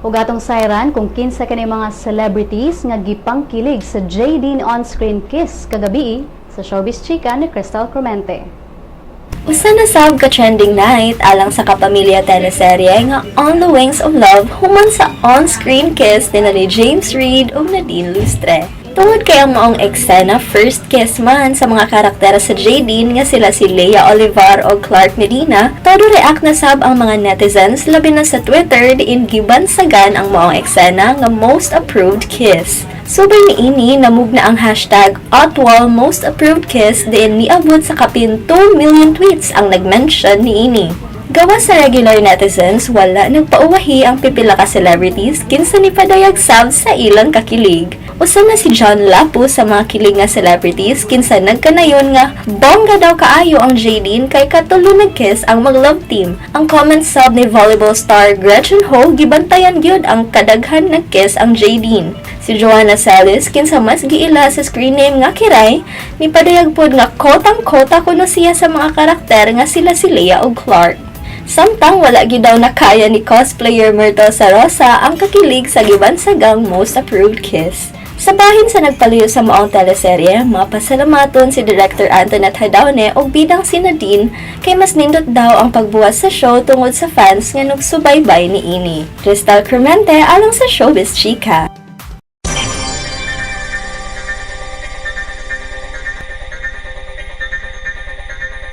Ug atong sayran kung kinsa kani mga celebrities nga gipangkilig sa JaDine on-screen kiss kagabi sa Showbiz Chika ni Crystal Clemente. Usa na sab ka trending night alang sa Kapamilya teleserye nga On the Wings of Love human sa on-screen kiss nila ni James Reid ug Nadine Lustre. Tungod kay ang maong eksena first kiss man sa mga karakter sa JaDine nga sila si Lea Olivar o Clark Medina, todo react na sab ang mga netizens, labi na sa Twitter, diin gibansagan ang maong eksena nga most approved kiss. Subay niini, namugna ang #OtwalMostApprovedKiss diin niabot sa kapin 2 million tweets ang nag-mention niini. Gawas sa regular netizens, wala nagpauwahi ang pipila ka celebrities kinsa ni padayag sab sa ilang kakilig. Usa na si John Lapus sa mga kilig nga celebrities kinsa nagkanayon nga bongga daw kaayo ang JaDine kay katulo nag-kiss ang mag-love team. Ang comment sab ni volleyball star Gretchen Ho, gibantayan gyud ang kadaghan nag-kiss ang JaDine. Si Joanna Celis, kinsa mas giila sa screen name nga Kiray, ni padayag pod nga kotang-kota kuno siya sa mga karakter nga sila si Lea ug Clark. Samtang wala gyud daw nakaya ni cosplayer Myrtle Sarrosa ang kakilig sa gibansagang most approved kiss. Sa bahin sa nagpaluyo sa maong teleserye, mapasalamaton si Director Antoinette Jadaone og bidang si Nadine kay mas nindot daw ang pagbuhat sa show tungod sa fans nga nagsubaybay niini. Crystal Clemente alang sa Showbiz Chika.